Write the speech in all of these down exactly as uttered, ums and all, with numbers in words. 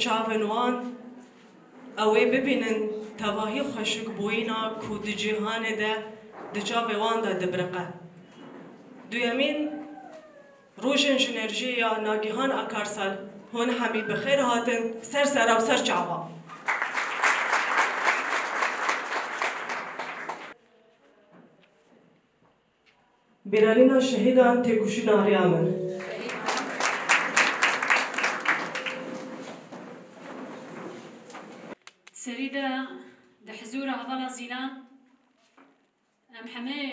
Çavên wan ew ê bibînin tevahî xweşikbûyîna ku di cîhanê de di çavê wan de dibiriqe. Duyemîn, Rojên Jinerjiyê ya Nagihan Akarsel, hûn hemî bi xêr hatin ser sera û ser çava. Bîranîna şehîdan têkoşîna riya min. Serî de di hizûra hevala Zîlan, em hemê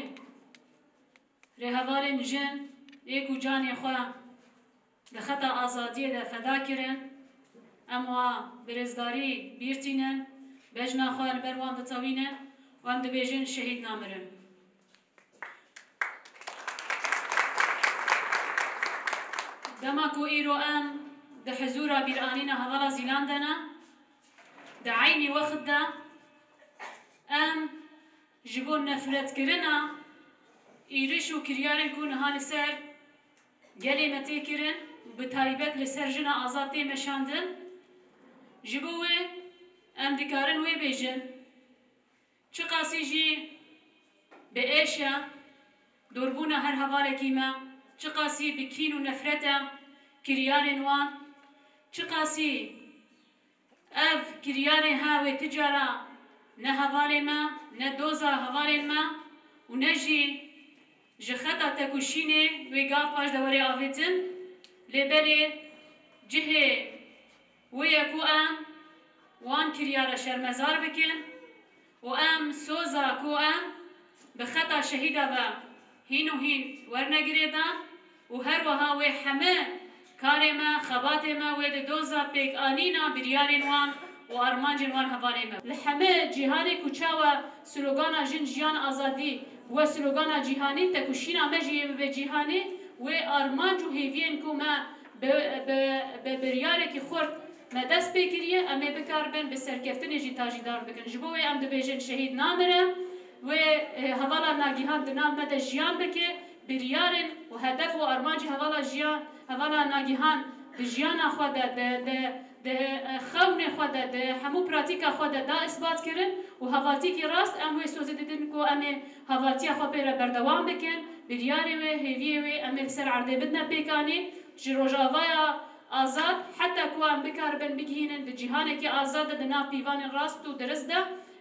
rêhevalên jin ê ku canê xwe di xeta azadiyê de feda kirin, em wa bi rêzdarî bîr tînin, bejna xwe li ber wan ditewînin û em dibêjin şehîd namirin. Dema ku îro em di hizûra bîranîna hevala Zîlan de ne, di eynî wext de em ji bo nefretkirina êriş û kiryarên ku niha li ser gelê me tê kirin û bi taybet li ser jina azad tê meşandin, ji bo wê em dikarin wê bêjin, çiqasî jî bi êş e dorbûna her hevalekî me, çiqasî bi kîn û nefret e kiryarên wan, çiqasî ev kiryarê he wê ti cara ne hevalê me, ne doza hevalên me û ne jî ji xeta tekoşînê wê gav paş de were avêtin. Lê belê cihê wê ye ku em wan kiryara şermezar bikin û em soza ku em bi xeta şehîda ve hîn û hîn werne girêdan û her wiha wê heme karê me, xebatê me wê di doza pêkanîna biryarên wan û armancên wan hevalê me. Li heme cîhanê ku çawa slogana Jin, Jiyan, Azadî bûye slogana cîhanî, tekoşîna me jî yê bibe cîhanî, wê armanc û hêviyên ku me bi, bi, bi biryarekî xurt me dest pê kiriye, em ê bikaribin bi serkeftinê jî tajîdar bikin. Ji bo wê em dibêjin şehîd namire, wê, e, hevala Nagihan di nav me de jiyan bike, biryarên û hedef û armancê hevala jiyan, hevala Nagihan di jiyana xwe de, di, di, di, e, xewnê xwe de, di hemû pratîka xwe de da isbat kirin û hevaltîkî rast em wê sozê didin ku em ê hevaltiya xwe pê re berdewam bikin, biryarê wê, hêviyê wê em ê li ser erdê bidine pêkanî. Ji Rojavaya Azad heta ku em bikaribin bigihînin di cîhanekî azad de, di nav pîvanên rast û dirist de,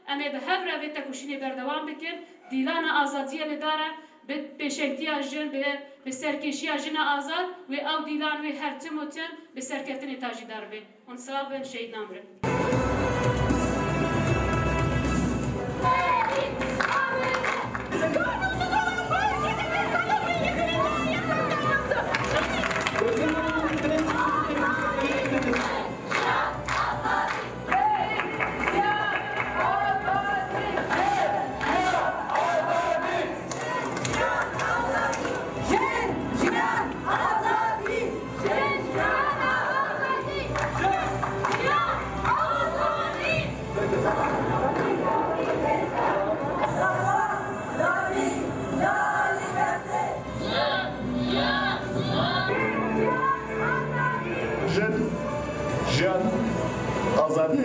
em ê bi hev re vê tekoşînê berdewam bikin. Dîlana azadiyê li dar e, bi pêşengtiya jin, bi, bi serkêşiya jina azad, wê ew dîlan wê her tim û tim bi serkeftinê tajîdar bê. Hûn sax bin, şehîd namirin. Jin, jiyan, azadî.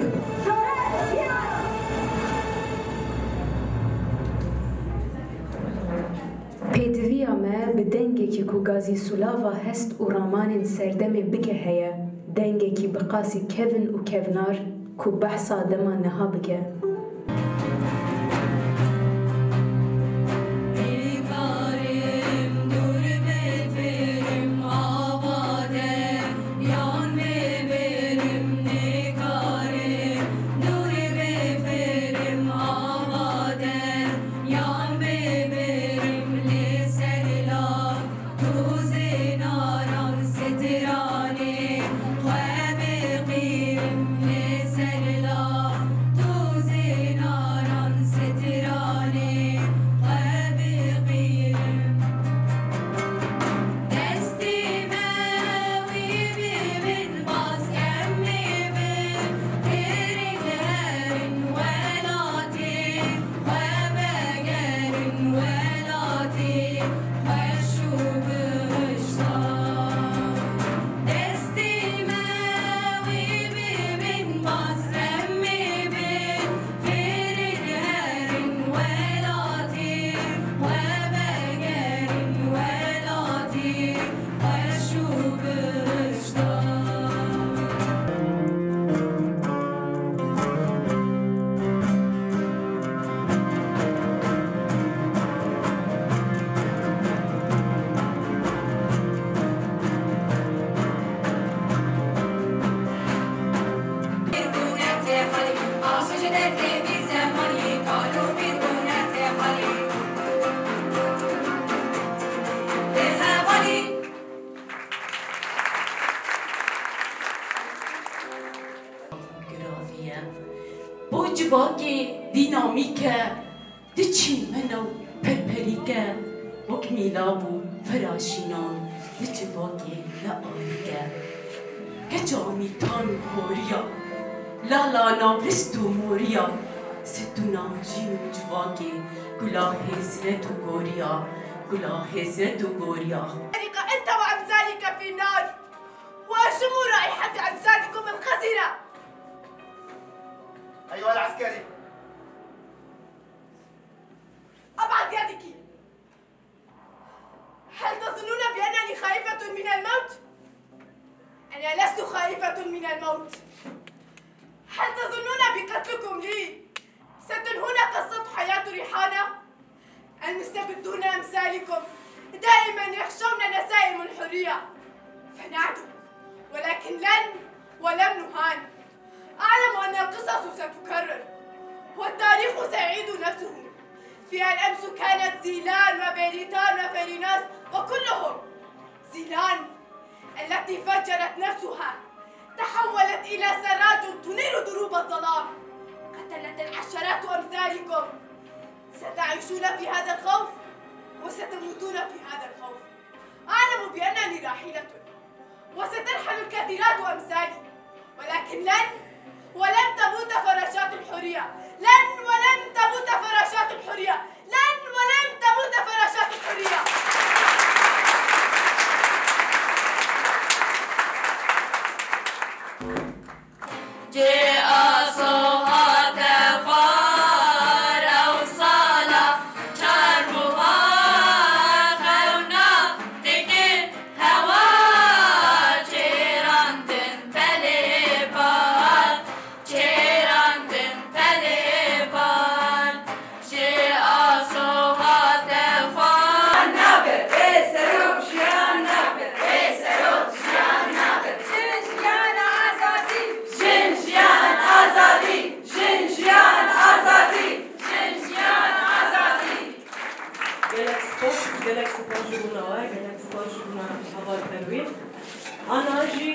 Pêdiviya me bi dengekî ku gazî sulava hest û ramanên serdemê bike heye, dengekî bi qasî kevin û kevnar ku behsa dema niha bike. Giraviye. Bo civakê dînamîk e, diçî meno perperîk e, wek mîlab û firaşînan di civakê ne arîk e. Keça mîtan û horiya, lala navrist û moriya, setûna cîn û civakê, gula hêzret û goriya, gula hêzret û goriya. أنت وأمثالك في النار، وأشم رائحة أجسادكم القذرة. أيها العسكري. أبعد يدك. هل تظنون بأنني خائفة من الموت؟ أنا لست خائفة من الموت. هل تظنون بقتلكم لي ستنهون قصة حياة ريحانة؟ المستبدون أمثالكم دائمًا يخشون نسائم الحرية، فنعدوا، ولكن لن ولم نهان. أعلم أن القصص ستكرر، والتاريخ سيعيد نفسه. في الأمس كانت زيلان وبيريتان وفيريناس وكلهم. زيلان التي فجرت نفسها تحولت إلى سراج تنير دروب الظلام. قتلت العشرات أمثالكم. ستعيشون في هذا الخوف وستموتون في هذا الخوف. أعلم بأنني راحلة، وسترحل الكثيرات أمثالي، ولكن لن ولن تموت فراشات الحرية. لن ولن تموت فراشات الحرية. لن ولن تموت فراشات الحرية. Cê aso hate xwar ew sala, çar buha xewna dikin hewa. Çêran din pelê bal, çêran din pelê bal. Jê aso hate xwar. Nabe, ê serok jiyan nabe, ê serok jiyan nabe. Jin jiyan azadî. Jin jiyan azadî. Jin jiyan azadî. Jin jiyan azadî. Gelek spas, gelek spas ji bona we, gelek spas ji bona heval Perwîn. Ana jî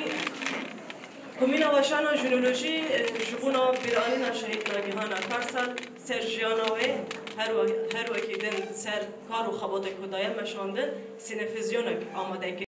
Komîna Weşana Jinolojî, e, ji bona bîranîna şehîd Nagîhana Karsel ser jiyana wê her we-, her wekî din ser kar û xebatê ku daye meşandin, sînefizyonek amade kir.